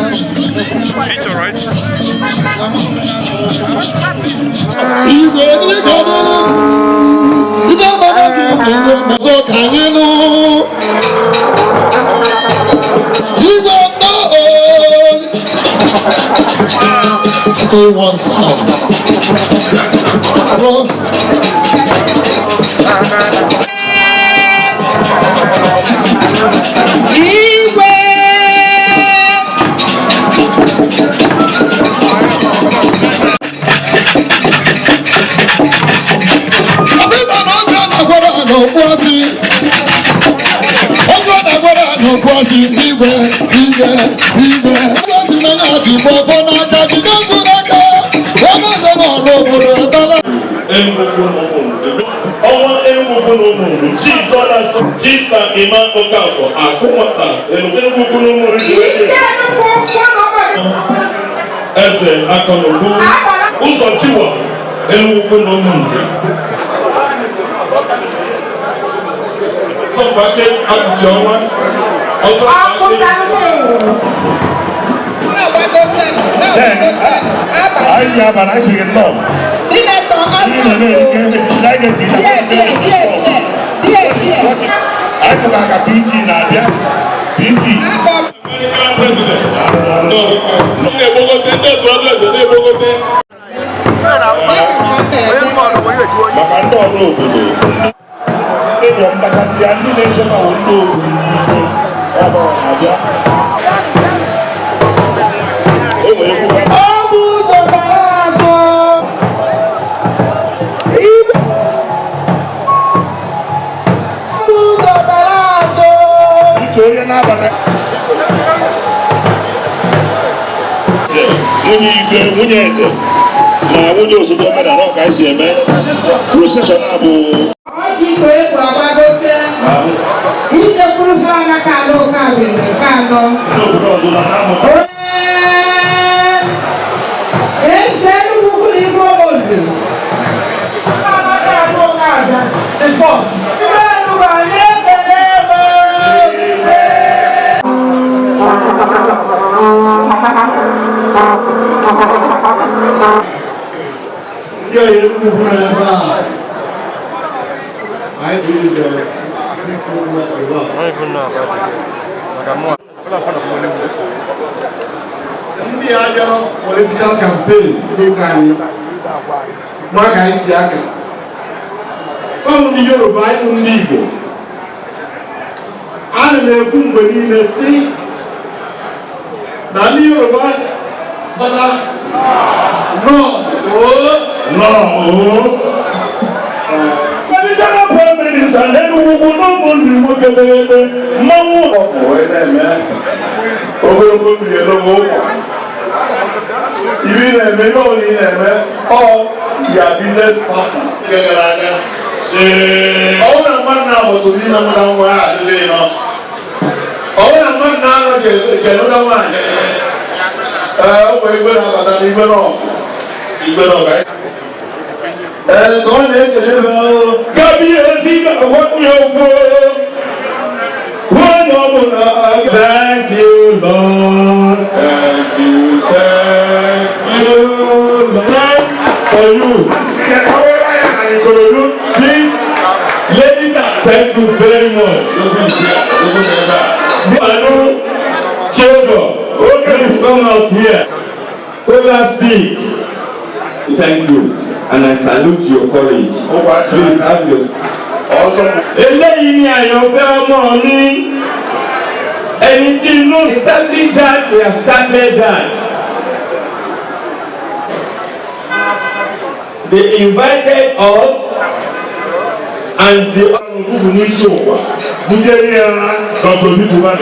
Picture, right? Igwe n'igwe dịrị m, ibe mama gị igwe ọzọ ka anyị nụ. Igwe nnọọ. Stay one side. Bro. Igwe. Ọbịba na ọjọọ na-agwara n'okpu asị. Ọjọọ na-agwara n'okpu asị igwe igwe igwe. Ọjọọ si na ya ji gba ọfọ n'aka jide nzu n'aka. Onye ọzọ n'ọrụ obodo ebela. Enugu n'ụmụ ọnwa Enugu n'ụmụ Chief Dollars, Chief Sir Emma Okafor, akụ nwata Enugu n'ụmụ Eze Akọnugwu Ụzọ Chiwa Enugu n'ụmụ Tọmpake Akụchi Ọnwa Ọzọ. Anyị ya bara anyị sịrị nnọọ. Senator. Ihe na-eme erike esi na anyị ga-eti. Díẹ̀ díẹ̀ díẹ̀ díẹ̀ díẹ̀ díẹ̀. Anyị fụkwa ka PG na-abịa PG. American President na-egbogote ndị otu ọdụ eze na-egbogote. Maka ndị ọrụ obodo ndị bụ mgbakasị ya, ndị na-eso ma wụ ndị okwu ya bụ na-abịa. O nwere egwu ha. Ọ bụ ụzọ bara azụ. Igwe. Ọ bụ ụzọ bara azụ. Nke onye na-abata Eze, nwunye igwe, nwunye eze na nwunye osote omenala ọka anyị si eme procession a bụ Ọjị ka egwu agbagote. Ije kwuru ha anaghị alụ ụka bere nke anọ. Ndị obodo ọzọ na na-amụta. Eze Enugu kwuru igwe obodo. Anaghị alụ ụka abịa the fourth. Igwe Enugu anyị ekele ebe. Ndị ọyị Enugu nọ ebe a. Anyị bụ ije. I don't even know about it. Like, I'm not fan of Mollywood. Ndị a bịara political campaign n'ụka anyị ma ka anyị si aka fọm ndị Yoruba, anyị bụ ndị Igbo. Ana m ekwu mgbe niile si na ndị Yoruba bata nọ oo. Nọọ oo. Traditional Prime Minister n'Enugu ugwu n'ụmụ ndị nwoke mere ebe mmanwụ. Ọkụ wee na-eme ogologo mmiri n'oge ụkwa ibe ị na-eme, ihe ọbụla ị na-eme, ọ ya business partner nke gara aga. Ọ bụrụ na mmadụ na-agbata ime mụta nwa ya adịla ịnọ, ọ bụrụ na mmadụ na-anọ ga-enụta nwaanyị, ee, ọ bụ igwe na-abata n'igwe n'ọgụ igwe n'ọgụ, ee, ka ọ na-ekele ebe ọrụ. Kábíyèsí àwọn yòókù wọ́n yọ ọmọ. Thank you, Lord. Thank you, thank you, Lord. For you. Please, ladies, thank you very much. Manu Children, please come out here. Kola speaks. Thank you, and I salute your courage. Please have your. Eléyìí ni àyànfẹ́ ọmọ mi. Ẹni tí inú started that, we have started that. They invited us and the Ugwu n'isi ụwa bunyere ya Dr. Obi Cubana.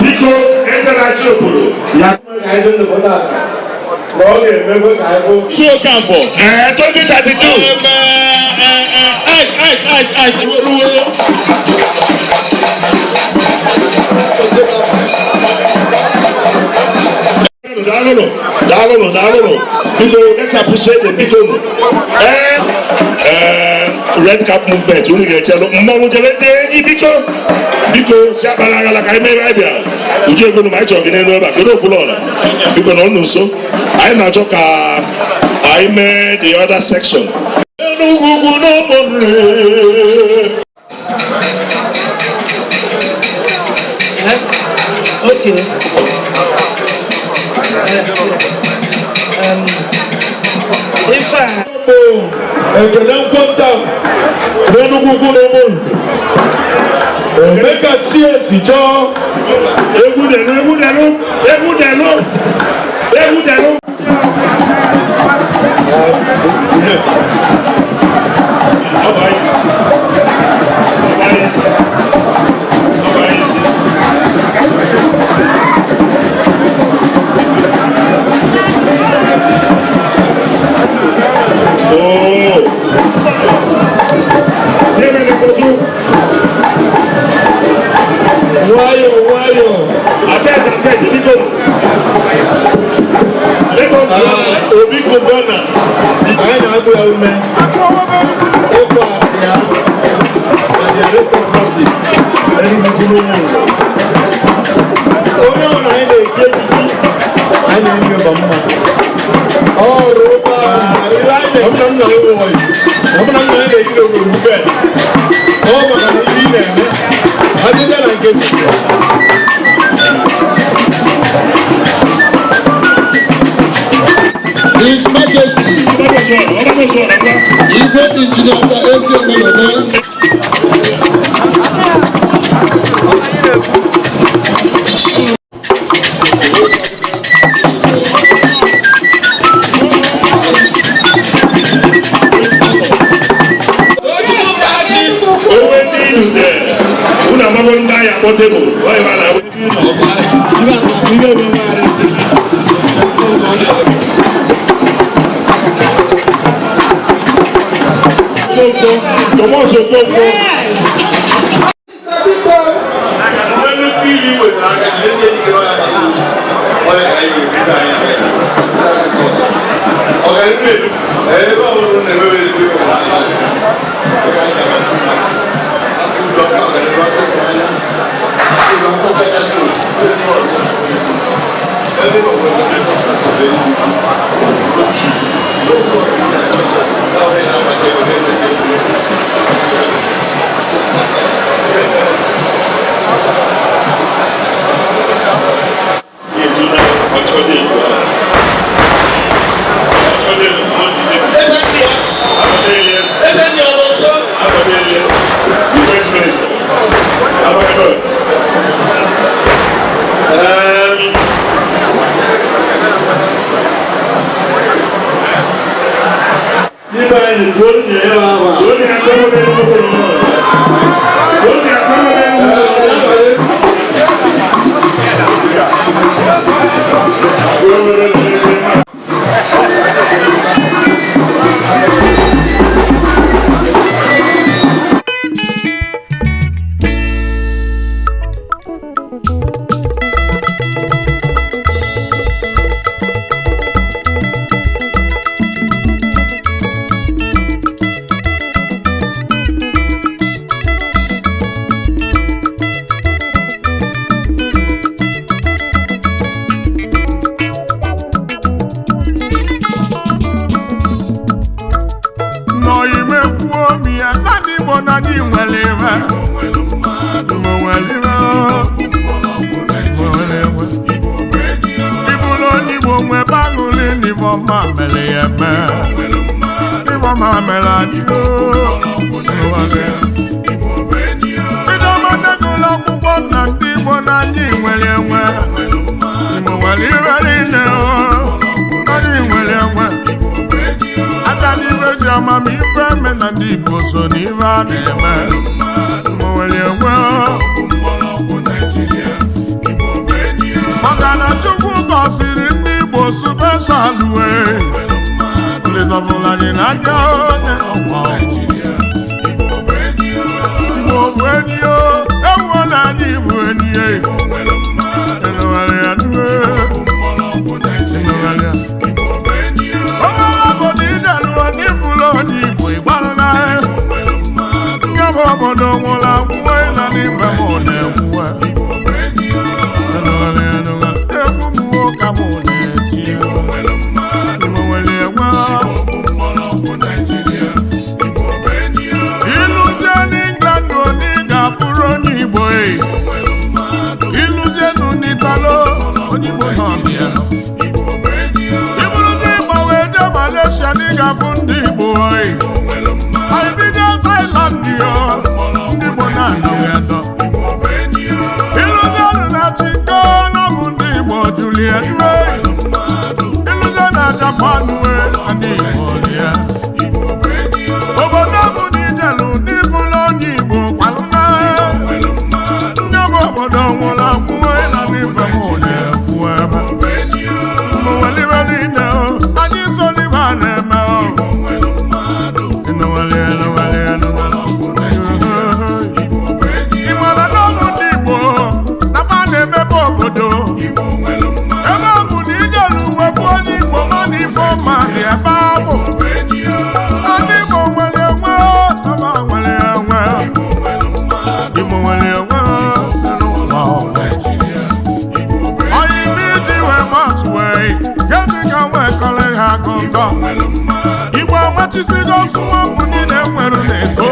Biko eze na-achị obodo ya. Ma ọ ga-emekwe ka anyị bụ Okafọ. 2032. Daalụnụ, daalụnụ, daalụnụ. Biko, let's appreciate the biko nụ. Red cap movement, unu ga-echelụ mmọnwụ jebezie enyi biko. Biko, si akpara agala ka anyị mere anyị bịara. Uju ego nụ ma anyị chọrọ gị n'elu ebe a, kedu okwulu ọla? Biko na ọnụ nso. Anyị na-achọ ka anyị mee the other section. Enugwu ugwu n'ụmụnne. Okay. Ife a Ekene nkwọnta n'Enugwu ugwu n'Ụmụnri. Emeka si esi chọọ. Egwu dẹnu, egwu dẹnu, egwu dẹnu, egwu dẹnu. Ọba yìí sí, ọba yìí sí, ọba yìí sí. Ooo. Sẹ́mi ni kojú. Nwayọọ nwayọọ. Abeg abeg biko. Lagos Obi Cubana anyị na-abụ ya ume ịkwa ya na the recognized Enugu n'Ụmụnri. Onye ọbụla anyị na-eji ejiji anyị na-eme ụba mma. Ọrụ ụba. Ọbụna nna m nwụọ ọbụna nna anyị na-ejiri obodo ube ọ maka na ihe ị na-eme adịdị na nke His Majesty, Igwe Engineer Sir Ezi Omelome. Onwe ndị ilu dẹ, unu amago ndị ahịa kpọ tebụl, ọ ịba na Okonkwo, Thomas Okonkwo. Biko. Nnukwu ili wetara aka ka eji ejikere ọya bara uru onye ka anyị ga-ebido anyị na ya ọganihu elu ebe ọ bụla na-emewe ezigbo ihe na ala ebe anyị na-eme aka ụlọ aka ọganihu aka ịhụnanya aka ụlọ aka aka aka ebe ọ bụla na-eme Ibe anyị kwuo nne ya aba. N'oyimekwuo mi ya naanị Igbo na anyị nwere iwe. Igbo nwere iwe o. Igbo nwere iwe. Ịbụrụ onye Igbo nwe baṅụrị n'Igbo ọma mere ya eme. Igbo ọma mere anyị o. Bido madagolo akwụkwọ na ndị Igbo na anyị nwere enwe. Igbo nwere iwe niile o. Anyị nwere enwe. Aka ndị Igbo so n'ife a na-eme. Igbo nwere enwe, maka na Chukwu gọziri ndị Igbo special wee lezọbụla anyị n'anya onye ọgba. Igbo bụ enyi o, ewuo na anyị bụ enyi e. Enwere ya nue. Enwere ya. Onwere obodo ijeruo n'ifulu onye Igbo ịgbarụ n'ahịa. Nye bụ obodo nwụrụ anwụ ịna n'ife mụ na-ekwuwe. Enwere ya nue. Egwu m nwoke mụ na-eti. Igbo nwere enwe. Iluzie n'England onye ga-afụrụ onye Igbo e. Iluzienu n'Italo onye Igbo nọ na ya. Iburuzie Igbo wee jee Malaysia na ị ga-afụ ndị Igbo e. Anyị bido Thailand yo, ndị Igbo na-anọghị adọ. Iluzienu na Chinko na bụ ndị Igbo Juliet we. Iluzie na Japan we, ndị Igbo dị ya. Obodo bụ n'ijelu n'ifulu onye Igbo kwalụ na ndị bụ obodo nwụrụ anwụ na n'ife mụ na-ekwu ebe. Ụmụnwelibe niile o, anyị so n'ife a na-eme o. Ịnụweli, ịnụweli, ịnụweli. Ị mara na ọ bụ ndị Igbo na fa na-emepe obodo. Ebe ọ bụ na ijelu wepụ onye Igbo ma na ife ọma dị ebe ahụ. Ndị Igbo nwere enwe, ọba nwere enwe. Igbo nwere enwe, Onye ime iji wee matụ wee, gịnị ka nwee kọrọ ha akụkọ? Igbo amachisigo sụwapụ niile nwere na-eto.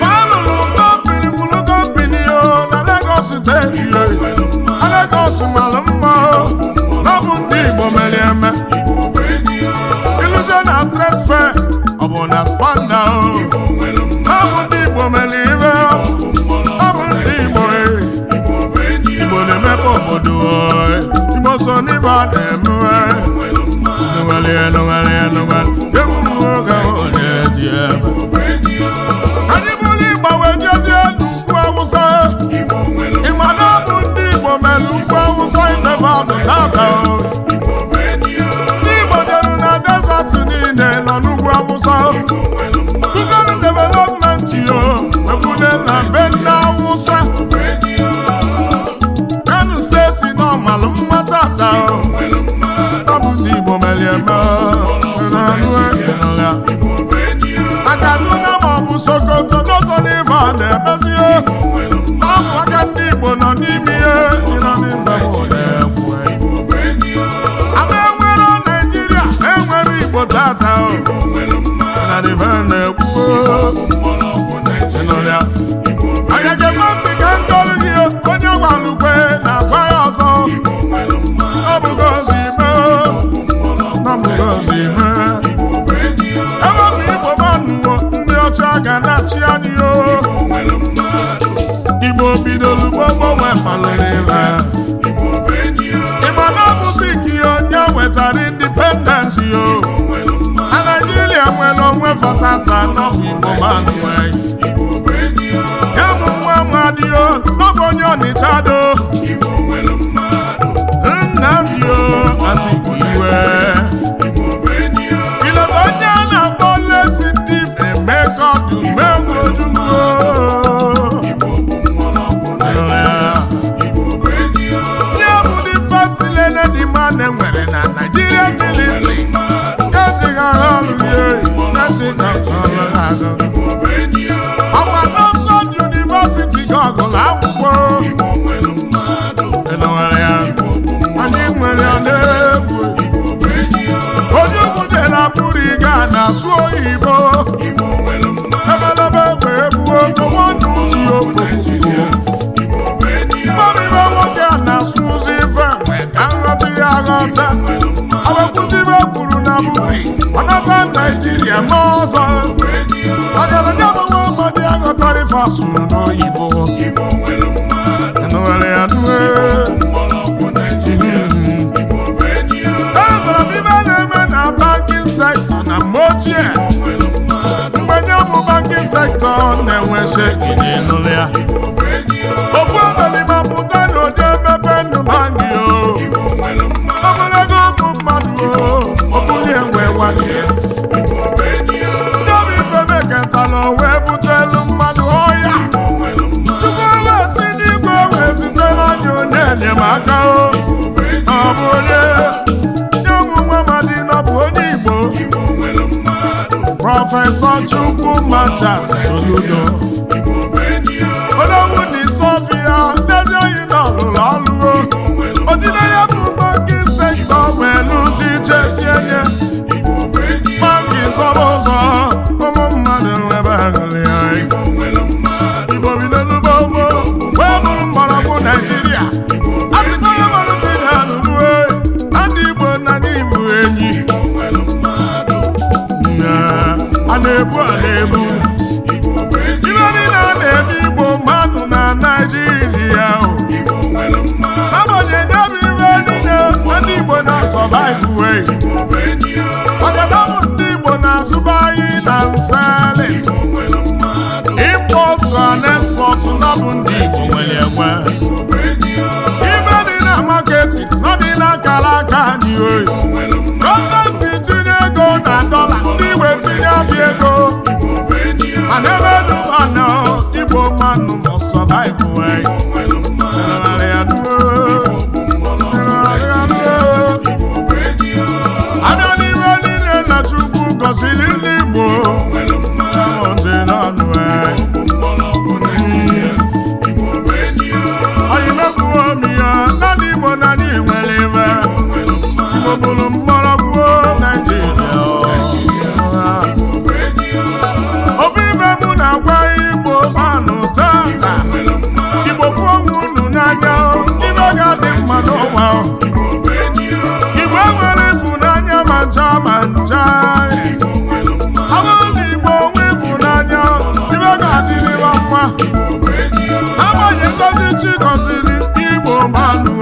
Falụrụ kọmpini kwuru kọmpini o na Lagos steeti o. Na Lagos mara mma o, na ọ bụ ndị Igbo mere eme. Iluzie na Trade Fair, ọ bụ na Spanda o. Ọ bụ ndị Igbo mere ibe o. Ọ bụ ndị Igbo e. Igbo na-emepe obodo o. Igbo so n'ibe a na-eme. Enwere, enwere, enwere. Egwu nwoke ahụ na-eti ebe. Anyị bụrụ Igbo wee jezie n'ugwu Awụsa. Ị ma na ọ bụ ndị Igbo mere ugwu Awụsa ifefe adụ tata o. Ndị Igbo jere na desert niile nọ n'ugwu Awụsa. Kụziere development yo, ekwune na be ndị Awụsa. Kano steeti nọ malụ mma tata o. Ọ bụ ndị Igbo mere eme o. Na anụ ekele ya. Na Kaduna ma ọ bụ Sokoto n'ụzọ n'ife a na-emezi o. Ọ bụ aka ndị Igbo nọ n'ime ihe ịnọ n'ife mụ na-ekwu. Ama enwere Naijiria enwere Igbo tata o. Na ife na-ekwu o. Ịnụrụ ya. Anya ga-ekwe ntị ka m kọrọ gị o, onye gwalukwe na-agwa ya ọzọ. Ọ bụ gozi mee o, ọ bụ gozi mee. Ebe ọ bụ Igbo manụo, ndị ọcha ga na-achị anyị o. Igbo bidoro gbogbo wee malụrụ ime. Ịma na ọ bụ Zik onye wetara independence yo. Na Naijiria nwere onwe fọtata n'ọbụ Igbo manụo. Ya bụ nwa amadi o, n'ọbụ onye Ọnịcha do. Nnamdi o, Azikiwe. Ilọta onye a na-akpọ late dị Emeka Ọdụmegwu Ojukwu. Nye bụ the first lady man enwere na Nigeria military. Eti ha ọrụ ye, eti ha ọrụ agụ. Ọkwa n'Oxford University ka ọ gụrụ akwụkwọ. Ị nụwara ya? Anyị nwere ọ na-egwu. Onye ugwu jere Abụrịga na-asụ oyibo. Ebelebe egbe egbuo nwanne uche okwu. Mmadụ nwoke a na-asụ ụzọ ife nwe ka nghọta ya aghọta. Ọ wekwuzibe kwuru na Buri, ọnata Naijiria ma ọzọ. Ọgaranya bụ nwa amadi aghọtara ife asụrụ n'oyibo. Ịnụgharị ya nue. Ebere m ibe na-eme na banking sector na mgbe ochie. sector na-enwe sheki n'ịnụlụ ya. Ofu abalị ma pụta n'ụdị emepe ndụ banki o. Ogologo ụmụ mmadụ o, ọbụla enwe nwanne. Ndị ọrụ ife mekọtara wee butelu mmadụ ọya. Chukwu wee si n'igwe wee zitere anyị onye enyemaka o. Ọ bụ onye ya bụ nwa Amadi na ọ bụ onye Igbo. Prọfesọ Chukwuma Charles Soludo. Olówó ní Sọ́fíà lẹ́jọ́ yìí náà ló lọ́lúwo. Òjìlẹ̀ yẹn bụ banking sector pẹ̀lú jíjẹ́ sí ẹyẹ. Báńkì sọ́bọ̀sọ́, ụmụ mmadụ ebe aghụlị anyị. Igbo bi n'elu gbogbo, wee bụrụ mgbọrọgwụ Naịjirịa. A sị na onye mmadụ tinye alụlue, na ndị Igbo na ndị Igbo enyi. A na-ebu a na-ebu. Ibe niile a na-eme Igbo mmanụ na Naịjirịa o. Agbanyeghị ebe ibe niile ndị Igbo na-survive wee. Maka na ọ bụ ndị Igbo na-azụba anyị na nsali. Import and export na ọ bụ ndị Igbo nwere enwe. Ibe dị na marketing nọ dị n'akara aka anyị oyi. Gọọmenti tinye ego na dọla, ndị Igbo etinye afịa ego. And ebe mana Igbo mmanụ must survive wee. Abịa n'iwe niile na Chukwu gọziri ndị Igbo. Ndị n'ọnụ anyị mepụrụ omi ya na ndị Igbo na ndị nwere iwe. Igbo bụrụ mgbọrọgwụ Naịjirịa. Obi ibe mụ na-agwa Igbo manụ tata. Igbo fụọ onwe unu n'anya, ibe ga-adị mma n'ụwa. Igbo enwere ịfụnanya ma ncha ma ncha. Ọ bụrụ na Igbo nwe ịfụnanya, ibe ga-adịrịwa mma. Agbanyeghị ngozi Chi gọziri Igbo manụ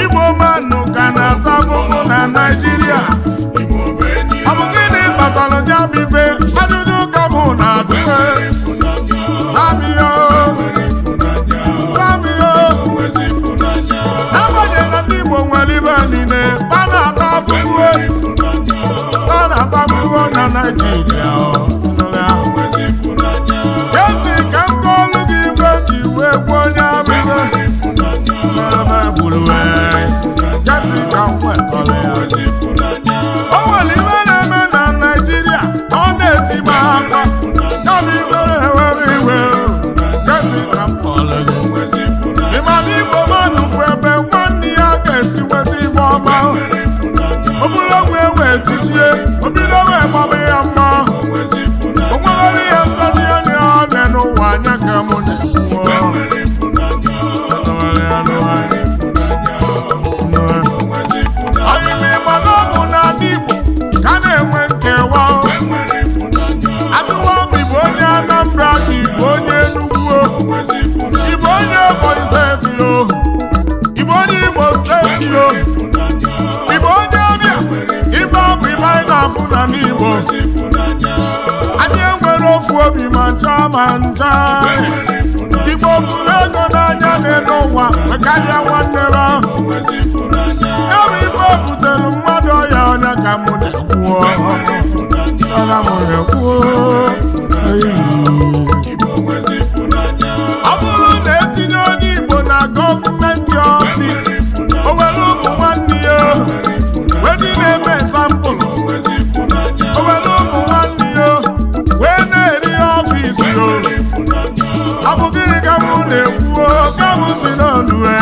Igbo manụ ka na-ata ahụhụ na Naịjirịa. Ọ bụ gịnị kpatara ya bụ ife? Ajụjụ ka mụ na-ajụ. Amịọ, amịọ. Agbanyeghị na ndị Igbo nwere ibe niile, a na-ata ahụhụ, a na-ata ahụhụ na Naịjirịa. Eti ka m kọọlụ gị ife ji wee gbuo onye amịrị. Gburu eti ka m wetọrọ ya. O nwere ife na-eme na Naịjirịa, ọ na-eti m aka. Ya bụ ife na-ewe iwe. Eti ka m kọọlụ gị. Ị ma na Igbo mmanụ fụ ebe nwanne ya ga-esi nweta ife ọma. Obere ogwe wee tichie, obido wee gbaba ya mma. O nwere ihe ntaji anya ọ na n'ụwa anya ka mụ na-ekwu. Anyị ma na ọ bụ n'ala Igbo ka a na-enwe nkewa. Ajụwa m Igbo onye Anambra ka Igbo onye Enugu o. Igbo onye Ebonyi steeti o. Igbo onye Imo steeti o. Igbo onye Abịa. Ibe ọ bụ ibe anyị na-afụ na n'Igbo. Anyị enwere ofu obi ma ncha ma ncha. Igbo fụrụ ego n'anya n'elu ụwa karịa nwanne ha. Ya bụ ife o butere mmadụ ọya ọnya ka mụ na-ekwu. Ọnya mụ na-ekwu. Ọ bụrụ na etinye onye Igbo na gọọmenti office, o were ụmụ nwanne ya wee dị na-eme example. O were ụmụ nwanne ya wee na-eri office o. Ọ bụ gịnị ka mụ na-ekwu ka mụ si n'ọnụ e?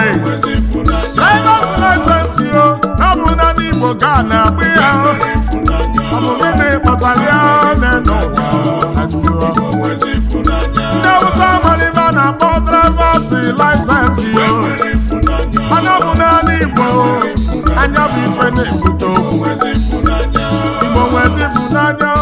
Driver's license o, na bụ na n'Igbo ka a na-akpụ ya. Ọ bụ gịnị kpatara ya n'ụwa? Ndị Awụsa amaliba na-akpọ driver's license o. Mana ọ bụ naanị Igbo anya bụ ife na-ebute okwu. Igbo nwere ịfụnanya.